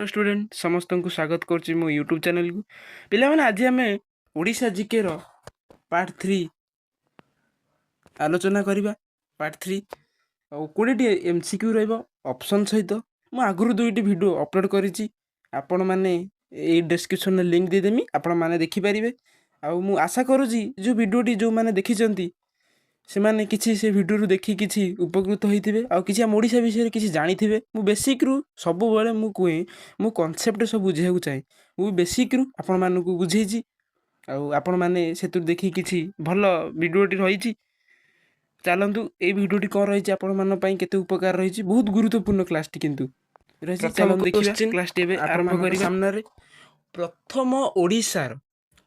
Student, ସମସ୍ତଙ୍କୁ ସ୍ୱାଗତ କରୁଛି ମୋ ୟୁଟ୍ୟୁବ୍ ଚ୍ୟାନେଲକୁ। ପିଲାମାନେ, ଆଜି ଆମେ ଓଡ଼ିଶା ଜିକେର ପାର୍ଟ 3 ଆଲୋଚନା କରିବା। ପାର୍ଟ 3 ଆଉ 20ଟି MCQ ରହିବ ଅପସନ୍ ସହିତ। ମୁଁ ଆଗରୁ ଦୁଇଟି ଭିଡ଼ିଓ ଅପଲୋଡ଼ କରିଛି। ଆପଣମାନେ ଏଇ ଡେସ୍କ୍ରିପସନ୍ରେ ଲିଙ୍କ୍ ଦେଇଦେମି, ଆପଣମାନେ ଦେଖିପାରିବେ। ଆଉ ମୁଁ ଆଶା କରୁଛି, ଯେଉଁ ଭିଡ଼ିଓଟି ଯେଉଁମାନେ ଦେଖିଛନ୍ତି, ସେମାନେ କିଛି ସେ ଭିଡ଼ିଓରୁ ଦେଖି କିଛି ଉପକୃତ ହୋଇଥିବେ ଆଉ କିଛି ଆମ ଓଡ଼ିଶା ବିଷୟରେ କିଛି ଜାଣିଥିବେ। ମୁଁ ବେସିକ୍ରୁ ସବୁବେଳେ ମୁଁ କୁହେ, ମୁଁ କନସେପ୍ଟ ସବୁ ବୁଝେଇବାକୁ ଚାହେଁ। ମୁଁ ବେସିକ୍ରୁ ଆପଣମାନଙ୍କୁ ବୁଝେଇଛି ଆଉ ଆପଣମାନେ ସେଥିରୁ ଦେଖି କିଛି ଭଲ ଭିଡ଼ିଓଟି ରହିଛି। ଚାଲନ୍ତୁ, ଏଇ ଭିଡ଼ିଓଟି କ'ଣ ରହିଛି, ଆପଣମାନଙ୍କ ପାଇଁ କେତେ ଉପକାର ରହିଛି, ବହୁତ ଗୁରୁତ୍ୱପୂର୍ଣ୍ଣ କ୍ଲାସ୍ଟି କିନ୍ତୁ ରହିଛି। ପ୍ରଥମ ଚାଲନ୍ତୁ ଦେଖିବା, question କ୍ଲାସ୍ଟି ଏବେ ଆରମ୍ଭ ଆପଣମାନଙ୍କ କରିବା। ସାମ୍ନାରେ ପ୍ରଥମ ଓଡ଼ିଶାର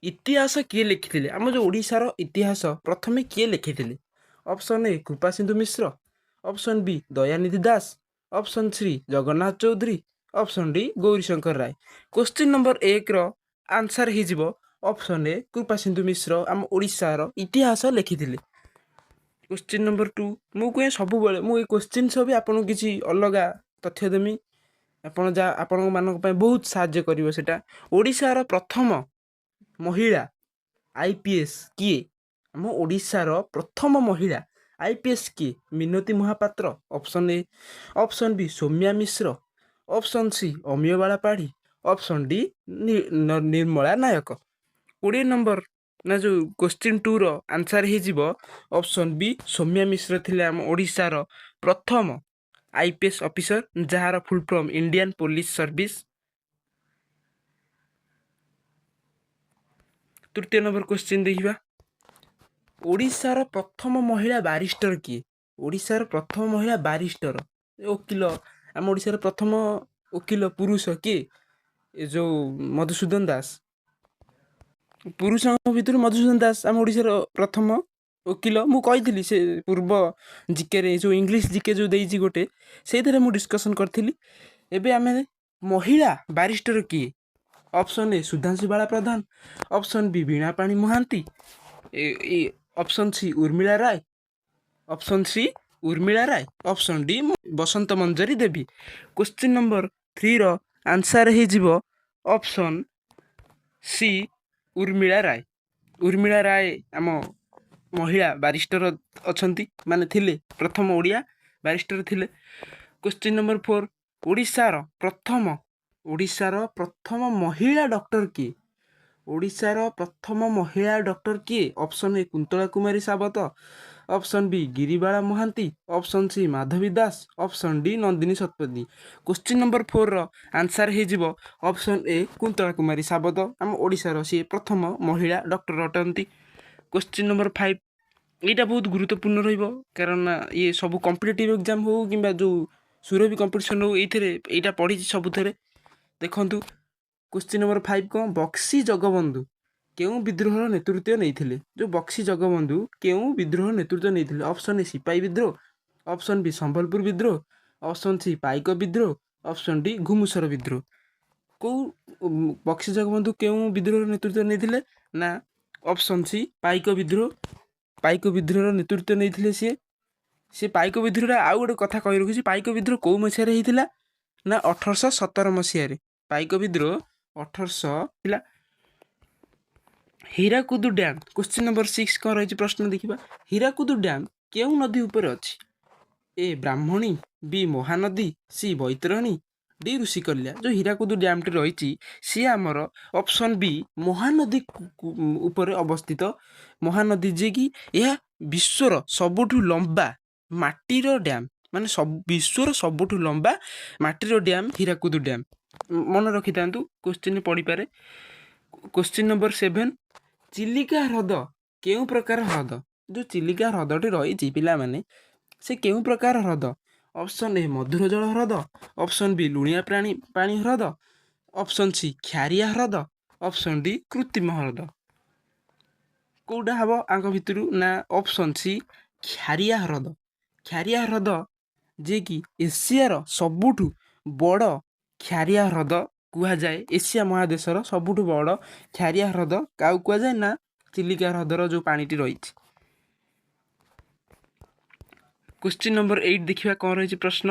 ଇତିହାସ କିଏ ଲେଖିଥିଲେ? ଆମ ଯେଉଁ ଓଡ଼ିଶାର ଇତିହାସ ପ୍ରଥମେ କିଏ ଲେଖିଥିଲେ? Option A Kripasindhu Mishra, option B Dayanidhi Das, option C Jagannath Choudhury, option D Gourishankar Ray. Question number 1ର answer ହେଇଯିବ ଅପସନ୍ ଏ କୃପାସିନ୍ଧୁ ମିଶ୍ର ଆମ ଓଡ଼ିଶାର ଇତିହାସ ଲେଖିଥିଲେ। କୋଶ୍ଚିନ୍ ନମ୍ବର 2, ମୁଁ କୁହେ ସବୁବେଳେ, ମୁଁ ଏଇ କୋଶ୍ଚିନ୍ ସହ ବି ଆପଣଙ୍କୁ କିଛି ଅଲଗା ତଥ୍ୟ ଦେମି, ଆପଣ ଯାହା ଆପଣଙ୍କ ମାନଙ୍କ ପାଇଁ ବହୁତ ସାହାଯ୍ୟ କରିବ ସେଇଟା। ଓଡ଼ିଶାର ପ୍ରଥମ ମହିଳା IPS କିଏ? ଆମ ଓଡ଼ିଶାର ପ୍ରଥମ ମହିଳା IPS କିଏ? Minati Mohapatra option A, option B Soumya Mishra, option C Amiyabala Padhi, option D Nirmala Nayak. 20 number ନା ଯେଉଁ କୋଶ୍ଚିନ୍ 2ର ଆନ୍ସର୍ ହେଇଯିବ ଅପସନ୍ ବି ସୌମ୍ୟା ମିଶ୍ର ଥିଲେ ଆମ ଓଡ଼ିଶାର ପ୍ରଥମ IPS officer, ଯାହାର full form Indian police service. ତୃତୀୟ ନମ୍ବର କୋଶ୍ଚିନ୍ ଦେଖିବା। ଓଡ଼ିଶାର ପ୍ରଥମ ମହିଳା ବାରିଷ୍ଟର କିଏ? ଓଡ଼ିଶାର ପ୍ରଥମ ମହିଳା ବାରିଷ୍ଟର, ଓକିଲ, ଆମ ଓଡ଼ିଶାର ପ୍ରଥମ ଓକିଲ ପୁରୁଷ କିଏ? ଏ ଯେଉଁ ମଧୁସୂଦନ ଦାସ। ପୁରୁଷଙ୍କ ଭିତରୁ ମଧୁସୂଦନ ଦାସ ଆମ ଓଡ଼ିଶାର ପ୍ରଥମ ଓକିଲ। ମୁଁ କହିଥିଲି, ସେ ପୂର୍ବ ଜିକେରେ, ଯେଉଁ ଇଂଲିଶ ଜିକେ ଯେଉଁ ଦେଇଛି ଗୋଟେ, ସେଇଥିରେ ମୁଁ ଡିସ୍କସନ୍ କରିଥିଲି। ଏବେ ଆମେ ମହିଳା ବାରିଷ୍ଟର କିଏ? Option A Sudhanshu Bala Pradhan, option B Binapani Mahanti, ଏ option C Urmila Ray, option C Urmila Ray, option D Basanta Manjari Devi. Question number 3ର answer ହେଇଯିବ ଅପସନ୍ ସି ଉର୍ମିଳା ରାୟ। ଉର୍ମିଳା ରାୟ ଆମ ମହିଳା ବାରିଷ୍ଟର ଅଛନ୍ତି, ମାନେ ଥିଲେ, ପ୍ରଥମ ଓଡ଼ିଆ ବାରିଷ୍ଟର ଥିଲେ। କୋଶ୍ଚିନ୍ ନମ୍ବର 4, ଓଡ଼ିଶାର ପ୍ରଥମ ମହିଳା ଡକ୍ଟର କିଏ? ଓଡ଼ିଶାର ପ୍ରଥମ ମହିଳା ଡକ୍ଟର କିଏ? Option A Kuntala Kumari Sabat, option B Giribala Mohanty, option C Madhabi Das, option D Nandini Satapathy. Question number 4ର answer ହେଇଯିବ ଅପସନ୍ ଏ କୁନ୍ତଳା କୁମାରୀ ସାବତ। ଆମ ଓଡ଼ିଶାର ସିଏ ପ୍ରଥମ ମହିଳା ଡକ୍ଟର ଅଟନ୍ତି। କୋଶ୍ଚିନ୍ ନମ୍ବର 5, ଏଇଟା ବହୁତ ଗୁରୁତ୍ୱପୂର୍ଣ୍ଣ ରହିବ, କାରଣ ଇଏ ସବୁ କମ୍ପିଟେଟିଭ୍ ଏକ୍ଜାମ୍ ହଉ କିମ୍ବା ଯେଉଁ ସୁରଭି କମ୍ପିଟିସନ୍ ହଉ, ଏଇଥିରେ ଏଇଟା ପଢ଼ିଛି ସବୁଥିରେ। ଦେଖନ୍ତୁ, କୋଶ୍ଚିନ୍ ନମ୍ବର 5 କ'ଣ? ବକ୍ସି ଜଗବନ୍ଧୁ କେଉଁ ବିଦ୍ରୋହର ନେତୃତ୍ୱ ନେଇଥିଲେ? ଯେଉଁ ବକ୍ସି ଜଗବନ୍ଧୁ କେଉଁ ବିଦ୍ରୋହର ନେତୃତ୍ୱ ନେଇଥିଲେ? ଅପସନ୍ ଏ ସିପାହୀ ବିଦ୍ରୋହ, ଅପସନ୍ ବି ସମ୍ବଲପୁର ବିଦ୍ରୋହ, ଅପସନ୍ ସି ପାଇକ ବିଦ୍ରୋହ, ଅପସନ୍ ଡି ଘୁମୁସର ବିଦ୍ରୋହ। କେଉଁ ବକ୍ସି ଜଗବନ୍ଧୁ କେଉଁ ବିଦ୍ରୋହର ନେତୃତ୍ୱ ନେଇଥିଲେ ନା ଅପସନ୍ ସି ପାଇକ ବିଦ୍ରୋହ। ପାଇକ ବିଦ୍ରୋହର ନେତୃତ୍ୱ ନେଇଥିଲେ ସିଏ। ସେ ପାଇକ ବିଦ୍ରୋହର ଆଉ ଗୋଟେ କଥା କହି ରଖୁଛି, ପାଇକ ବିଦ୍ରୋହ କେଉଁ ମସିହାରେ ହେଇଥିଲା ନା 1817 ମସିହାରେ। ପାଇକ ବିଦ୍ରୋହ 1800 ଥିଲା। ହୀରାକୁଦ ଡ୍ୟାମ୍, କୋଶ୍ଚିନ୍ ନମ୍ବର 6 କ'ଣ ରହିଛି ପ୍ରଶ୍ନ ଦେଖିବା। ହୀରାକୁଦ ଡ୍ୟାମ୍ କେଉଁ ନଦୀ ଉପରେ ଅଛି? ଏ ବ୍ରାହ୍ମଣୀ, ବି ମହାନଦୀ, ସି ବୈତରଣୀ, ଡି ଋଷିକଲ୍ୟା। ଯେଉଁ ହୀରାକୁଦ ଡ୍ୟାମ୍ଟି ରହିଛି, ସିଏ ଆମର ଅପସନ୍ ବି ମହାନଦୀ ଉପରେ ଅବସ୍ଥିତ। ମହାନଦୀ, ଯିଏକି ଏହା ବିଶ୍ୱର ସବୁଠୁ ଲମ୍ବା ମାଟିର ଡ୍ୟାମ୍, ମାନେ ସବୁ ବିଶ୍ୱର ସବୁଠୁ ଲମ୍ବା ମାଟିର ଡ୍ୟାମ୍ ହୀରାକୁଦ ଡ୍ୟାମ୍। ମନେ ରଖିଥାନ୍ତୁ, କୋଶ୍ଚିନ୍ ପଡ଼ିପାରେ। କୋଶ୍ଚିନ୍ ନମ୍ବର 7, ଚିଲିକା ହ୍ରଦ କେଉଁ ପ୍ରକାର ହ୍ରଦ? ଯେଉଁ ଚିଲିକା ହ୍ରଦଟି ରହିଛି ପିଲାମାନେ, ସେ କେଉଁ ପ୍ରକାର ହ୍ରଦ? ଅପସନ୍ ଏ ମଧୁର ଜଳ ହ୍ରଦ, ଅପସନ୍ ବି ଲୁଣିଆ ପାଣି ହ୍ରଦ, ଅପସନ୍ ସି ଖାରିଆ ହ୍ରଦ, ଅପସନ୍ ଡି କୃତ୍ରିମ ହ୍ରଦ। କେଉଁଟା ହେବ ୟାଙ୍କ ଭିତରୁ ନା ଅପସନ୍ ସି ଖାରିଆ ହ୍ରଦ। ଖାରିଆ ହ୍ରଦ, ଯିଏକି ଏସିଆର ସବୁଠୁ ବଡ଼ ଖାରିଆ ହ୍ରଦ କୁହାଯାଏ। ଏସିଆ ମହାଦେଶର ସବୁଠୁ ବଡ଼ ଖାରିଆ ହ୍ରଦ କାହାକୁ କୁହାଯାଏ ନା ଚିଲିକା ହ୍ରଦର ଯେଉଁ ପାଣିଟି ରହିଛି। କୋଶ୍ଚିନ୍ ନମ୍ବର 8 ଦେଖିବା, କ'ଣ ରହିଛି ପ୍ରଶ୍ନ।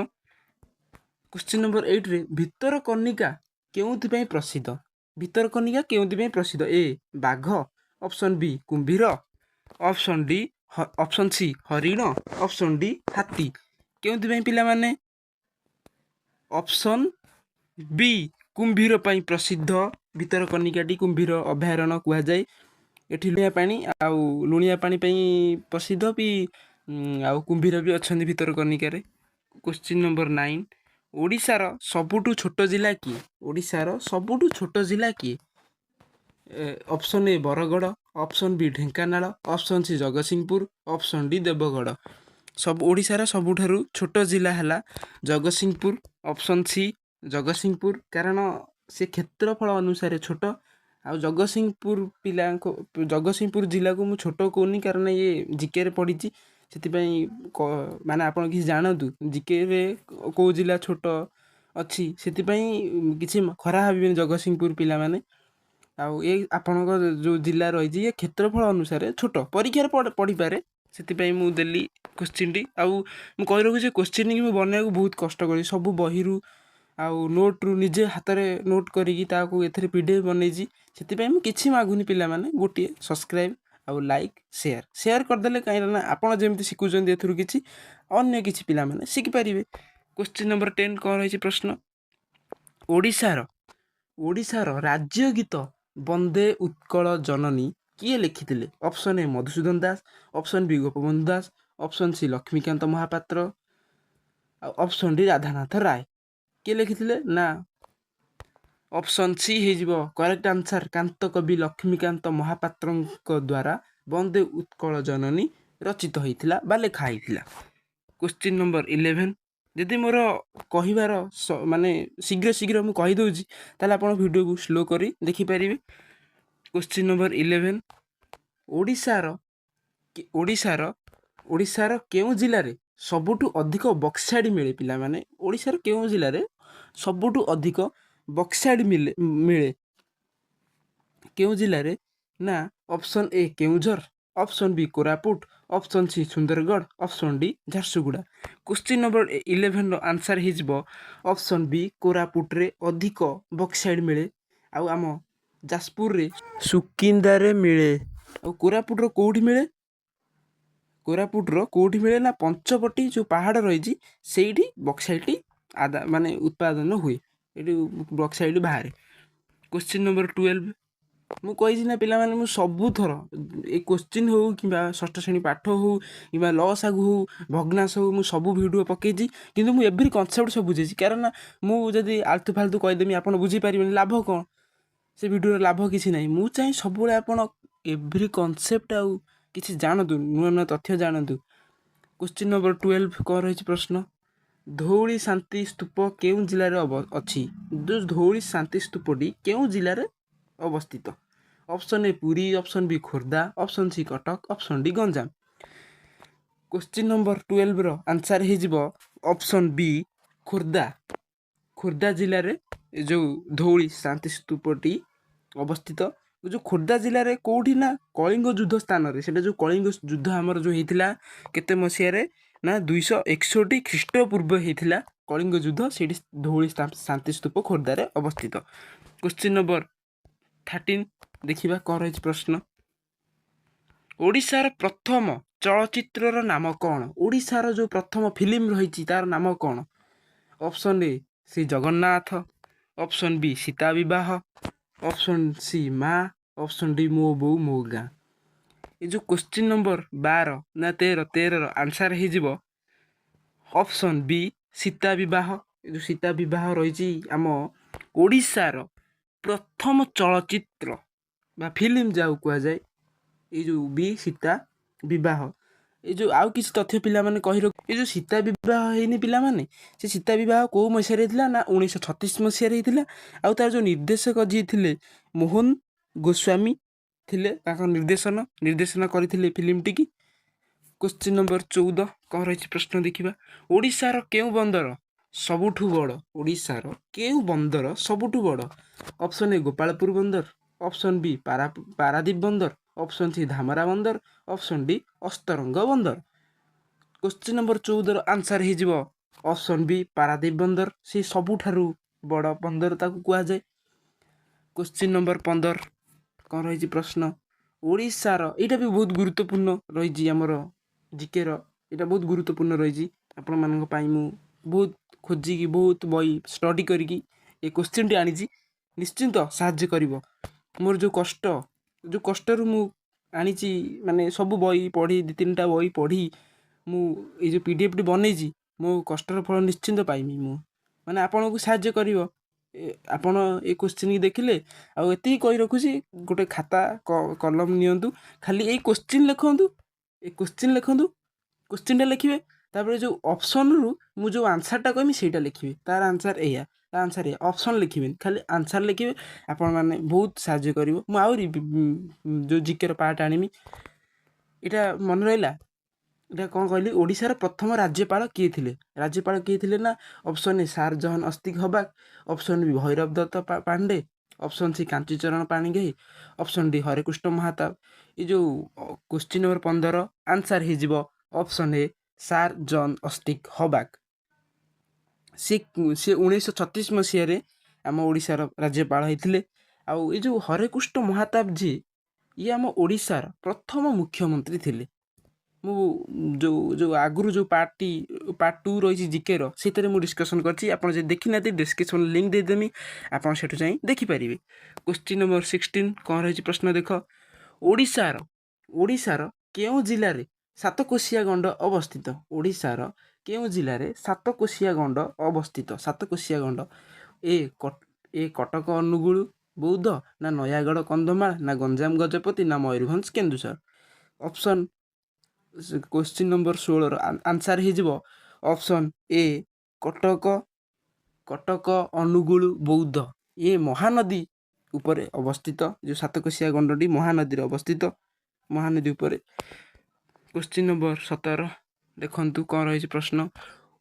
କୋଶ୍ଚିନ୍ ନମ୍ବର 8ରେ ଭିତରକନିକା କେଉଁଥିପାଇଁ ପ୍ରସିଦ୍ଧ? ଭିତରକନିକା କେଉଁଥିପାଇଁ ପ୍ରସିଦ୍ଧ? ଏ ବାଘ, ଅପସନ୍ ବି କୁମ୍ଭୀର, ଅପସନ୍ ସି ହରିଣ, ଅପସନ୍ ଡି ହାତୀ। କେଉଁଥିପାଇଁ ପିଲାମାନେ? ଅପସନ୍ ବି କୁମ୍ଭୀର ପାଇଁ ପ୍ରସିଦ୍ଧ। ଭିତରକନିକାଟି କୁମ୍ଭୀର ଅଭୟାରଣ୍ୟ କୁହାଯାଏ। ଏଠି ଲୁଣିଆ ପାଣି, ଆଉ ଲୁଣିଆ ପାଣି ପାଇଁ ପ୍ରସିଦ୍ଧ ବି, ଆଉ କୁମ୍ଭୀର ବି ଅଛନ୍ତି ଭିତରକନିକାରେ। କୋଶ୍ଚିନ୍ ନମ୍ବର 9, ଓଡ଼ିଶାର ସବୁଠୁ ଛୋଟ ଜିଲ୍ଲା କିଏ? ଓଡ଼ିଶାର ସବୁଠୁ ଛୋଟ ଜିଲ୍ଲା କିଏ? Option A Bargarh, option B Dhenkanal, option C Jagatsinghpur, option D Deogarh. ସବୁ ଓଡ଼ିଶାର ସବୁଠାରୁ ଛୋଟ ଜିଲ୍ଲା ହେଲା ଜଗତସିଂହପୁର, ଅପସନ୍ ସି ଜଗତସିଂହପୁର। କାରଣ ସେ କ୍ଷେତ୍ରଫଳ ଅନୁସାରେ ଛୋଟ। ଆଉ ଜଗତସିଂହପୁର ପିଲାଙ୍କ, ଜଗତସିଂହପୁର ଜିଲ୍ଲାକୁ ମୁଁ ଛୋଟ କହୁନି, କାରଣ ଇଏ ଜିକେରେ ପଡ଼ିଛି। ସେଥିପାଇଁ ମାନେ ଆପଣ କିଛି ଜାଣନ୍ତୁ ଜିକେରେ କେଉଁ ଜିଲ୍ଲା ଛୋଟ ଅଛି। ସେଥିପାଇଁ କିଛି ଖରାପ ଭାବିବେନି ଜଗତସିଂହପୁର ପିଲାମାନେ। ଆଉ ଏ ଆପଣଙ୍କ ଯେଉଁ ଜିଲ୍ଲା ରହିଛି, ଇଏ କ୍ଷେତ୍ରଫଳ ଅନୁସାରେ ଛୋଟ, ପରୀକ୍ଷାରେ ପଡ଼ିପାରେ। ସେଥିପାଇଁ ମୁଁ ଦେଲି କୋଶ୍ଚିନ୍ଟି। ଆଉ ମୁଁ କହି ରଖୁଛି, କୋଶ୍ଚିନ୍ ମୁଁ ବନେଇବାକୁ ବହୁତ କଷ୍ଟ କରିଛି। ସବୁ ବହିରୁ ଆଉ ନୋଟ୍ରୁ ନିଜେ ହାତରେ ନୋଟ୍ କରିକି ତାକୁ ଏଥିରେ PDF ବନେଇଛି। ସେଥିପାଇଁ ମୁଁ କିଛି ମାଗୁନି ପିଲାମାନେ, ଗୋଟିଏ ସବସ୍କ୍ରାଇବ୍ ଆଉ ଲାଇକ୍, ସେୟାର। ସେୟାର କରିଦେଲେ, କାହିଁକି ନା ଆପଣ ଯେମିତି ଶିଖୁଛନ୍ତି ଏଥିରୁ କିଛି, ଅନ୍ୟ କିଛି ପିଲାମାନେ ଶିଖିପାରିବେ। କୋଶ୍ଚିନ୍ ନମ୍ବର 10 କ'ଣ ରହିଛି ପ୍ରଶ୍ନ? ଓଡ଼ିଶାର ରାଜ୍ୟ ଗୀତ ବନ୍ଦେ ଉତ୍କଳ ଜନନୀ କିଏ ଲେଖିଥିଲେ? Option A Madhusudan Das, option B Gopabandhu Das, option C Laxmikanta Mohapatra ଆଉ ଅପସନ୍ ଡି ରାଧାନାଥ ରାୟ। କିଏ ଲେଖିଥିଲେ ନା ଅପସନ୍ ସି ହେଇଯିବ କରେକ୍ଟ ଆନ୍ସର୍। କାନ୍ତ କବି ଲକ୍ଷ୍ମୀକାନ୍ତ ମହାପାତ୍ରଙ୍କ ଦ୍ୱାରା ବନ୍ଦେ ଉତ୍କଳ ଜନନୀ ରଚିତ ହୋଇଥିଲା ବା ଲେଖା ହେଇଥିଲା। କୋଶ୍ଚିନ୍ ନମ୍ବର 11, ଯଦି ମୋର କହିବାର ମାନେ ଶୀଘ୍ର ଶୀଘ୍ର ମୁଁ କହିଦେଉଛି, ତାହେଲେ ଆପଣ ଭିଡ଼ିଓକୁ ସ୍ଲୋ କରି ଦେଖିପାରିବେ। କୋଶ୍ଚିନ୍ ନମ୍ବର 11, ଓଡ଼ିଶାର କେଉଁ ଜିଲ୍ଲାରେ ସବୁଠୁ ଅଧିକ ବକ୍ସାଇଟ୍ ମିଳେ? ପିଲାମାନେ, ଓଡ଼ିଶାର କେଉଁ ଜିଲ୍ଲାରେ ସବୁଠୁ ଅଧିକ ବକ୍ସାଇଟ୍ ମିଳେ? କେଉଁ ଜିଲ୍ଲାରେ ନା option A Keonjhar, option B Koraput, option C Sundargarh, option D Jharsuguda. Question number 11ର answer ହେଇଯିବ ଅପସନ୍ ବି, କୋରାପୁଟରେ ଅଧିକ ବକ୍ସାଇଟ୍ ମିଳେ। ଆଉ ଆମ ଯାଜପୁରରେ ସୁକିନ୍ଦାରେ ମିଳେ। ଆଉ କୋରାପୁଟର କେଉଁଠି ମିଳେ? କୋରାପୁଟର କେଉଁଠି ମିଳେ ନା ପଞ୍ଚବଟୀ ଯେଉଁ ପାହାଡ଼ ରହିଛି, ସେଇଠି ବକ୍ସାଇଟ୍ ଆଦା ମାନେ ଉତ୍ପାଦନ ହୁଏ, ଏଠି ବକ୍ସାଇଟ୍ ବାହାରେ। କୋଶ୍ଚିନ୍ ନମ୍ବର 12, ମୁଁ କହିଛି ନା ପିଲାମାନେ, ମୁଁ ସବୁଥର ଏ କୋଶ୍ଚିନ୍ ହଉ କିମ୍ବା ଷଷ୍ଠ ଶ୍ରେଣୀ ପାଠ ହଉ କିମ୍ବା ଲସାଗୁ ହଉ, ଭଗ୍ନାଂଶ ହଉ, ମୁଁ ସବୁ ଭିଡ଼ିଓ ପକେଇଛି। କିନ୍ତୁ ମୁଁ ଏଭ୍ରି କନସେପ୍ଟ ସବୁ ବୁଝେଇଛି। କାରଣ ମୁଁ ଯଦି ଆଲତୁ ଫାଲତୁ କହିଦେମି, ଆପଣ ବୁଝିପାରିବେନି, ଲାଭ କ'ଣ? ସେ ଭିଡ଼ିଓର ଲାଭ କିଛି ନାହିଁ। ମୁଁ ଚାହେଁ ସବୁବେଳେ ଆପଣ ଏଭ୍ରି କନସେପ୍ଟ ଆଉ କିଛି ଜାଣନ୍ତୁ, ନୂଆ ନୂଆ ତଥ୍ୟ ଜାଣନ୍ତୁ। କୋଶ୍ଚିନ୍ ନମ୍ବର 12 କ'ଣ ରହିଛି ପ୍ରଶ୍ନ? ଧଉଳି ଶାନ୍ତି ସ୍ତୂପ କେଉଁ ଜିଲ୍ଲାରେ ଅଛି? ଯେଉଁ ଧଉଳି ଶାନ୍ତି ସ୍ତୂପଟି କେଉଁ ଜିଲ୍ଲାରେ ଅବସ୍ଥିତ? Option A Puri, option B Khordha, option C Cuttack, option D Ganjam. Question number 12ର answer ହେଇଯିବ ଅପସନ୍ ବି ଖୋର୍ଦ୍ଧା। ଖୋର୍ଦ୍ଧା ଜିଲ୍ଲାରେ ଏ ଯେଉଁ ଧଉଳି ଶାନ୍ତି ସ୍ତୂପଟି ଅବସ୍ଥିତ। ଯେଉଁ ଖୋର୍ଦ୍ଧା ଜିଲ୍ଲାରେ କେଉଁଠି ନା କଳିଙ୍ଗ ଯୁଦ୍ଧ ସ୍ଥାନରେ। ସେଇଟା ଯେଉଁ କଳିଙ୍ଗ ଯୁଦ୍ଧ ଆମର ଯେଉଁ ହେଇଥିଲା କେତେ ମସିହାରେ ନା 261 ଖ୍ରୀଷ୍ଟପୂର୍ବ ହେଇଥିଲା କଳିଙ୍ଗ ଯୁଦ୍ଧ। ସେଇଠି ଧଉଳି ଶାନ୍ତି ସ୍ତୂପ ଖୋର୍ଦ୍ଧାରେ ଅବସ୍ଥିତ। କୋଶ୍ଚିନ୍ ନମ୍ବର 13 ଦେଖିବା କ'ଣ ରହିଛି ପ୍ରଶ୍ନ। ଓଡ଼ିଶାର ପ୍ରଥମ ଚଳଚ୍ଚିତ୍ରର ନାମ କ'ଣ? ଓଡ଼ିଶାର ଯେଉଁ ପ୍ରଥମ ଫିଲ୍ମ ରହିଛି, ତାର ନାମ କ'ଣ? Option A Shri Jagannath, option B Sita ବିବାହ, ଅପସନ୍ ସି ମା, ଅପସନ୍ ଡି ମୋ ବୋଉ ମୋ ଗାଁ। ଏ ଯେଉଁ କୋଶ୍ଚିନ୍ ନମ୍ବର 12 ନା 13, 13ର ଆନ୍ସର୍ ହେଇଯିବ ଅପସନ୍ ବି ସୀତା ବିବାହ। ଏ ଯେଉଁ ସୀତା ବିବାହ ରହିଛି, ଆମ ଓଡ଼ିଶାର ପ୍ରଥମ ଚଳଚ୍ଚିତ୍ର ବା ଫିଲ୍ମ ଯାହାକୁ କୁହାଯାଏ, ଏଇ ଯେଉଁ ବି ସୀତା ବିବାହ। ଏ ଯେଉଁ ଆଉ କିଛି ତଥ୍ୟ ପିଲାମାନେ କହି ରଖ, ଏ ଯେଉଁ ସୀତା ବିବାହ ହେଇନି ପିଲାମାନେ, ସେ ସୀତା ବିବାହ କେଉଁ ମସିହାରେ ହେଇଥିଲା ନା 1936 ମସିହାରେ ହେଇଥିଲା। ଆଉ ତାର ଯେଉଁ ନିର୍ଦ୍ଦେଶକ ଯିଏ ଥିଲେ, ମୋହନ ଗୋସ୍ୱାମୀ ଥିଲେ, ତାଙ୍କ ନିର୍ଦ୍ଦେଶନା କରିଥିଲେ ଫିଲ୍ମଟିକି। କୋଶ୍ଚିନ୍ ନମ୍ବର 14 କ'ଣ ରହିଛି ପ୍ରଶ୍ନ ଦେଖିବା। ଓଡ଼ିଶାର କେଉଁ ବନ୍ଦର ସବୁଠୁ ବଡ଼? ଓଡ଼ିଶାର କେଉଁ ବନ୍ଦର ସବୁଠୁ ବଡ଼? ଅପସନ୍ ଏ ଗୋପାଳପୁର ବନ୍ଦର, ଅପସନ୍ ବି ପାରାଦୀପ ବନ୍ଦର, ଅପସନ୍ ସି ଧାମରା ବନ୍ଦର, ଅପସନ୍ ଡି ଅସ୍ତରଙ୍ଗ ବନ୍ଦର। କୋଶ୍ଚିନ୍ ନମ୍ବର 14ର ଆନ୍ସର୍ ହେଇଯିବ ଅପସନ୍ ବି ପାରାଦୀପ ବନ୍ଦର। ସେ ସବୁଠାରୁ ବଡ଼ ବନ୍ଦର ତାକୁ କୁହାଯାଏ। କୋଶ୍ଚିନ୍ ନମ୍ବର 15, କ'ଣ ରହିଛି ପ୍ରଶ୍ନ? ଓଡ଼ିଶାର, ଏଇଟା ବି ବହୁତ ଗୁରୁତ୍ୱପୂର୍ଣ୍ଣ ରହିଛି ଆମର ଜିକେର, ଏଇଟା ବହୁତ ଗୁରୁତ୍ୱପୂର୍ଣ୍ଣ ରହିଛି ଆପଣମାନଙ୍କ ପାଇଁ। ମୁଁ ବହୁତ ଖୋଜିକି, ବହୁତ ବହି ଷ୍ଟଡି କରିକି ଏ କୋଶ୍ଚିନ୍ଟି ଆଣିଛି। ନିଶ୍ଚିନ୍ତ ସାହାଯ୍ୟ କରିବ। ମୋର ଯେଉଁ କଷ୍ଟ, ଯେଉଁ କଷ୍ଟରୁ ମୁଁ ଆଣିଛି, ମାନେ ସବୁ ବହି ପଢ଼ି, ଦୁଇ ତିନିଟା ବହି ପଢ଼ି ମୁଁ ଏଇ ଯେଉଁ ପିଡିଏଫ୍ଟି ବନେଇଛି, ମୋ କଷ୍ଟର ଫଳ ନିଶ୍ଚିନ୍ତ ପାଇମି ମୁଁ। ମାନେ ଆପଣଙ୍କୁ ସାହାଯ୍ୟ କରିବ ଆପଣ ଏ କୋଶ୍ଚିନ୍ ଦେଖିଲେ। ଆଉ ଏତିକି କହି ରଖୁଛି, ଗୋଟେ ଖାତା କଲମ ନିଅନ୍ତୁ, ଖାଲି ଏଇ କୋଶ୍ଚିନ୍ ଲେଖନ୍ତୁ, ଏ କୋଶ୍ଚିନ୍ ଲେଖନ୍ତୁ। କୋଶ୍ଚିନ୍ଟା ଲେଖିବେ, ତାପରେ ଯେଉଁ ଅପସନ୍ରୁ ମୁଁ ଯେଉଁ ଆନ୍ସର୍ଟା କହିବି ସେଇଟା ଲେଖିବେ। ତାର ଆନ୍ସର୍ ଏଇଆ, ତା ଆନ୍ସର୍ ଏଇଆ। ଅପସନ୍ ଲେଖିବେନି, ଖାଲି ଆନ୍ସର୍ ଲେଖିବେ। ଆପଣମାନେ ବହୁତ ସାହାଯ୍ୟ କରିବ। ମୁଁ ଆହୁରି ଯେଉଁ ଜିକେର ପାର୍ଟ ଆଣିବି। ଏଇଟା ମନେ ରହିଲା? ଏଇଟା କ'ଣ କହିଲି? ଓଡ଼ିଶାର ପ୍ରଥମ ରାଜ୍ୟପାଳ କିଏ ଥିଲେ? ରାଜ୍ୟପାଳ କିଏ ଥିଲେ ନା option A sir John Austin Hubback, option B Bhairav Dutt Pandey, option C Kanchicharan Panigrahi, option D Harekrushna Mahtab. ଏ ଯେଉଁ କୋଶ୍ଚିନ୍ ନମ୍ବର 15 ଆନ୍ସର୍ ହେଇଯିବ ଅପସନ୍ ଏ ସାର୍ ଜନ୍ ଅସ୍ତିକ ହବାକ। ସେ 1936 ମସିହାରେ ଆମ ଓଡ଼ିଶାର ରାଜ୍ୟପାଳ ହେଇଥିଲେ। ଆଉ ଏ ଯେଉଁ ହରେକୃଷ୍ଣ ମହାତାବ ଯିଏ, ଇଏ ଆମ ଓଡ଼ିଶାର ପ୍ରଥମ ମୁଖ୍ୟମନ୍ତ୍ରୀ ଥିଲେ। ମୁଁ ଯେଉଁ ଯେଉଁ ଆଗରୁ ଯେଉଁ ପାର୍ଟ 2 ରହିଛି ଜିକେର, ସେଥିରେ ମୁଁ ଡିସ୍କସନ୍ କରିଛି। ଆପଣ ଯଦି ଦେଖିନାହାନ୍ତି, ଡିସ୍କ୍ରିପ୍ସନ୍ ଲିଙ୍କ୍ ଦେଇଦେମି, ଆପଣ ସେଠୁ ଯାଇ ଦେଖିପାରିବେ। କୋଶ୍ଚିନ୍ ନମ୍ବର 16, କ'ଣ ରହିଛି ପ୍ରଶ୍ନ ଦେଖ। ଓଡ଼ିଶାର କେଉଁ ଜିଲ୍ଲାରେ ସାତକୋଶିଆ ଗଣ୍ଡ ଅବସ୍ଥିତ? ଓଡ଼ିଶାର କେଉଁ ଜିଲ୍ଲାରେ ସାତକୋଶିଆ ଗଣ୍ଡ ଅବସ୍ଥିତ? ସାତକୋଶିଆ ଗଣ୍ଡ, ଏ କଟକ, ଅନୁଗୁଳ, ବୌଦ୍ଧ ନା ନୟାଗଡ଼, କନ୍ଧମାଳ ନା ଗଞ୍ଜାମ, ଗଜପତି ନା Mayurbhanj, Keonjhar? Option, question number 16ର ଆନ୍ସର୍ ହେଇଯିବ ଅପସନ୍ ଏ କଟକ, ଅନୁଗୁଳ, ବୌଦ୍ଧ। ଇଏ ମହାନଦୀ ଉପରେ ଅବସ୍ଥିତ। ଯେଉଁ ସାତକୋଶିଆ ଗଣ୍ଡଟି ମହାନଦୀରେ ଅବସ୍ଥିତ, ମହାନଦୀ ଉପରେ। କୋଶ୍ଚିନ୍ ନମ୍ବର 17 ଦେଖନ୍ତୁ, କ'ଣ ରହିଛି ପ୍ରଶ୍ନ?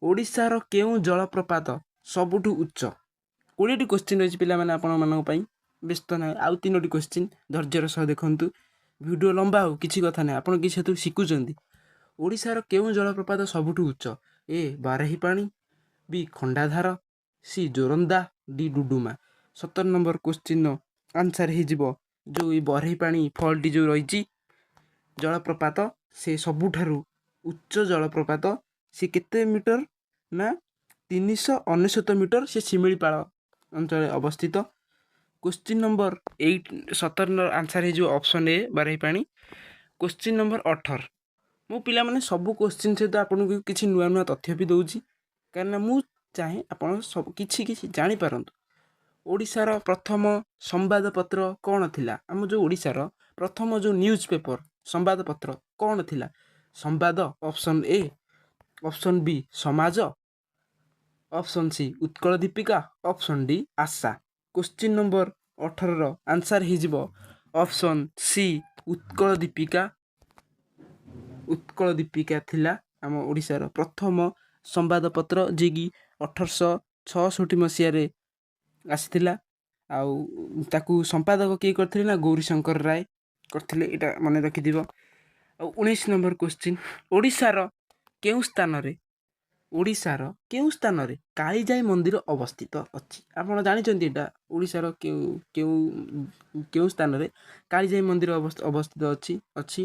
ଓଡ଼ିଶାର କେଉଁ ଜଳପ୍ରପାତ ସବୁଠୁ ଉଚ୍ଚ? 20ଟି କୋଶ୍ଚିନ୍ ରହିଛି ପିଲାମାନେ ଆପଣମାନଙ୍କ ପାଇଁ। ବ୍ୟସ୍ତ ନାହିଁ, ଆଉ ତିନୋଟି କୋଶ୍ଚିନ୍ ଧୈର୍ଯ୍ୟର ସହ ଦେଖନ୍ତୁ। ଭିଡ଼ିଓ ଲମ୍ବା ହଉ, କିଛି କଥା ନାହିଁ, ଆପଣ କିଛି ସେଥିରୁ ଶିଖୁଛନ୍ତି। ଓଡ଼ିଶାର କେଉଁ ଜଳପ୍ରପାତ ସବୁଠୁ ଉଚ୍ଚ? A Barehipani, B Khandadhar, C Joranda, D Duduma. 17 number କୋଶ୍ଚିନ୍ର ଆନ୍ସର୍ ହେଇଯିବ ଯେଉଁ ଏଇ ବରେହିପାଣି ଫଲ୍ଟି ଯେଉଁ ରହିଛି ଜଳପ୍ରପାତ, ସେ ସବୁଠାରୁ ଉଚ୍ଚ ଜଳପ୍ରପାତ। ସେ କେତେ ମିଟର ନା 399 ମିଟର। ସେ ଶିମିଳିପାଳ ଅଞ୍ଚଳରେ ଅବସ୍ଥିତ। କୋଶ୍ଚିନ୍ ନମ୍ବର 17 ଆନ୍ସର୍ ହେଇଯିବ option A Barehipani. Question number 18। ମୁଁ ପିଲାମାନେ ସବୁ କୋଶ୍ଚିନ୍ ସହିତ ଆପଣଙ୍କୁ କିଛି ନୂଆ ନୂଆ ତଥ୍ୟ ବି ଦେଉଛି, କାହିଁକିନା ମୁଁ ଚାହେଁ ଆପଣ ସବୁ କିଛି କିଛି ଜାଣିପାରନ୍ତୁ। ଓଡ଼ିଶାର ପ୍ରଥମ ସମ୍ବାଦପତ୍ର କ'ଣ ଥିଲା? ଆମ ଯେଉଁ ଓଡ଼ିଶାର ପ୍ରଥମ ଯେଉଁ ନ୍ୟୁଜ୍ ପେପର, ସମ୍ବାଦପତ୍ର କ'ଣ ଥିଲା? ସମ୍ବାଦ option A, option B Samaj, option C Utkal Dipika, option D Asha. Question number 18ର ଆନ୍ସର୍ ହେଇଯିବ ଅପସନ୍ ସି ଉତ୍କଳ ଦୀପିକା। ଉତ୍କଳ ଦୀପିକା ଥିଲା ଆମ ଓଡ଼ିଶାର ପ୍ରଥମ ସମ୍ବାଦପତ୍ର, ଯିଏକି 1866 ମସିହାରେ ଆସିଥିଲା। ଆଉ ତାକୁ ସମ୍ପାଦକ କିଏ କରିଥିଲେ ନା ଗୌରୀଶଙ୍କର ରାୟ କରିଥିଲେ। ଏଇଟା ମନେ ରଖିଥିବ। ଆଉ 19 ନମ୍ବର କୋଶ୍ଚିନ୍, ଓଡ଼ିଶାର କେଉଁ ସ୍ଥାନରେ କାଳିଜାଇ ମନ୍ଦିର ଅବସ୍ଥିତ ଅଛି? ଆପଣ ଜାଣିଛନ୍ତି ଏଇଟା। ଓଡ଼ିଶାର କେଉଁ କେଉଁ କେଉଁ ସ୍ଥାନରେ କାଳିଜାଇ ମନ୍ଦିର ଅବସ୍ଥିତ ଅଛି?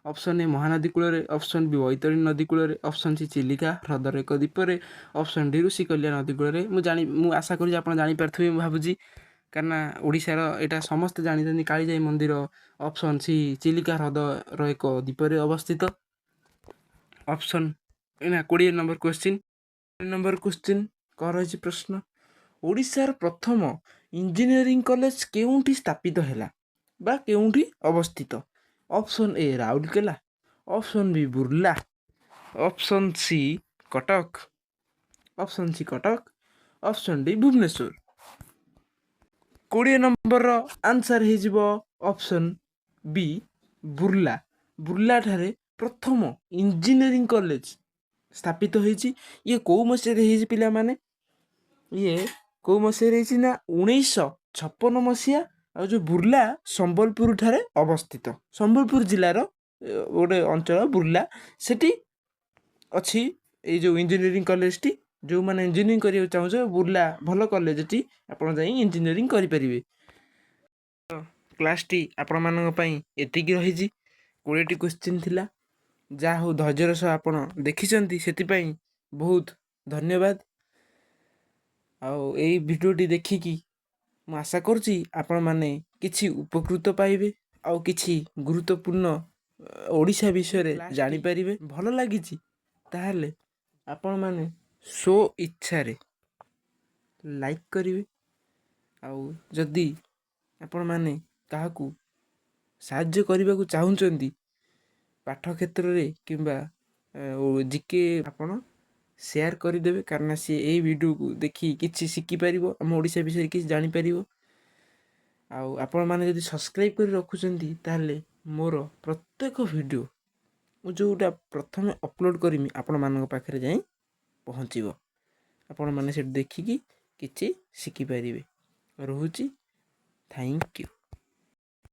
ଅପସନ୍ ଏ ମହାନଦୀ କୂଳରେ, ଅପସନ୍ ବି ବୈତରଣୀ ନଦୀ କୂଳରେ, ଅପସନ୍ ସି ଚିଲିକା ହ୍ରଦର ଏକ ଦ୍ୱୀପରେ, ଅପସନ୍ ଡି ଋଷିକଲ୍ୟା ନଦୀ କୂଳରେ। ମୁଁ ଆଶା କରୁଛି ଆପଣ ଜାଣିପାରୁଥିବେ, ମୁଁ ଭାବୁଛି, କାରଣ ଓଡ଼ିଶାର ଏଇଟା ସମସ୍ତେ ଜାଣିଛନ୍ତି। କାଳିଜାଇ ମନ୍ଦିର ଅପସନ୍ ସି ଚିଲିକା ହ୍ରଦର ଏକ ଦ୍ୱୀପରେ ଅବସ୍ଥିତ। ଅପସନ୍ ନା 20 ନମ୍ବର କୋଶ୍ଚିନ୍। ନମ୍ବର କୋଶ୍ଚିନ୍ କ'ଣ ରହିଛି ପ୍ରଶ୍ନ? ଓଡ଼ିଶାର ପ୍ରଥମ ଇଞ୍ଜିନିୟରିଂ କଲେଜ କେଉଁଠି ସ୍ଥାପିତ ହେଲା ବା କେଉଁଠି ଅବସ୍ଥିତ? Option A Rourkela, option B Burla, option C Cuttack, option C Cuttack, option D Bhubaneswar. 20 ନମ୍ବରର ଆନ୍ସର୍ ହେଇଯିବ ଅପସନ୍ ବି ବୁର୍ଲା। ବୁର୍ଲାଠାରେ ପ୍ରଥମ ଇଞ୍ଜିନିୟରିଂ କଲେଜ ସ୍ଥାପିତ ହେଇଛି। ଇଏ କେଉଁ ମସିହାରେ ହେଇଛି ପିଲାମାନେ? ଇଏ କେଉଁ ମସିହାରେ ହେଇଛି ନା 1956 ମସିହା। ଆଉ ଯେଉଁ ବୁର୍ଲା ସମ୍ବଲପୁର ଠାରେ ଅବସ୍ଥିତ। ସମ୍ବଲପୁର ଜିଲ୍ଲାର ଗୋଟେ ଅଞ୍ଚଳ ବୁର୍ଲା, ସେଠି ଅଛି ଏଇ ଯେଉଁ ଇଞ୍ଜିନିୟରିଂ କଲେଜଟି ଯେଉଁମାନେ ଇଞ୍ଜିନିୟରିଂ କରିବାକୁ ଚାହୁଁଛ, ବୁର୍ଲା ଭଲ କଲେଜଟି, ଆପଣ ଯାଇ ଇଞ୍ଜିନିୟରିଂ କରିପାରିବେ। କ୍ଲାସ୍ଟି ଆପଣମାନଙ୍କ ପାଇଁ ଏତିକି ରହିଛି। 20ଟି କୋଶ୍ଚିନ୍ ଥିଲା। ଯାହା ହଉ, ଧୈର୍ଯ୍ୟର ସହ ଆପଣ ଦେଖିଛନ୍ତି, ସେଥିପାଇଁ ବହୁତ ଧନ୍ୟବାଦ। ଆଉ ଏଇ ଭିଡ଼ିଓଟି ଦେଖିକି ମୁଁ ଆଶା କରୁଛି ଆପଣମାନେ କିଛି ଉପକୃତ ପାଇବେ ଆଉ କିଛି ଗୁରୁତ୍ୱପୂର୍ଣ୍ଣ ଓଡ଼ିଶା ବିଷୟରେ ଜାଣିପାରିବେ। ଭଲ ଲାଗିଛି, ତାହେଲେ ଆପଣମାନେ ସ୍ୱ ଇଚ୍ଛାରେ ଲାଇକ୍ କରିବେ। ଆଉ ଯଦି ଆପଣମାନେ କାହାକୁ ସାହାଯ୍ୟ କରିବାକୁ ଚାହୁଁଛନ୍ତି ପାଠ କ୍ଷେତ୍ରରେ କିମ୍ବା ଜିକେ, ଆପଣ ସେୟାର କରିଦେବେ, କାରଣ ସିଏ ଏଇ ଭିଡ଼ିଓକୁ ଦେଖି କିଛି ଶିଖିପାରିବ, ଆମ ଓଡ଼ିଶା ବିଷୟରେ କିଛି ଜାଣିପାରିବ। ଆଉ ଆପଣମାନେ ଯଦି ସବସ୍କ୍ରାଇବ୍ କରି ରଖୁଛନ୍ତି, ତାହେଲେ ମୋର ପ୍ରତ୍ୟେକ ଭିଡ଼ିଓ ମୁଁ ଯେଉଁଟା ପ୍ରଥମେ ଅପଲୋଡ଼ କରିମି, ଆପଣମାନଙ୍କ ପାଖରେ ଯାଇ ପହଞ୍ଚିବ। ଆପଣମାନେ ସେଠି ଦେଖିକି କିଛି ଶିଖିପାରିବେ। ରହୁଛି, thank you.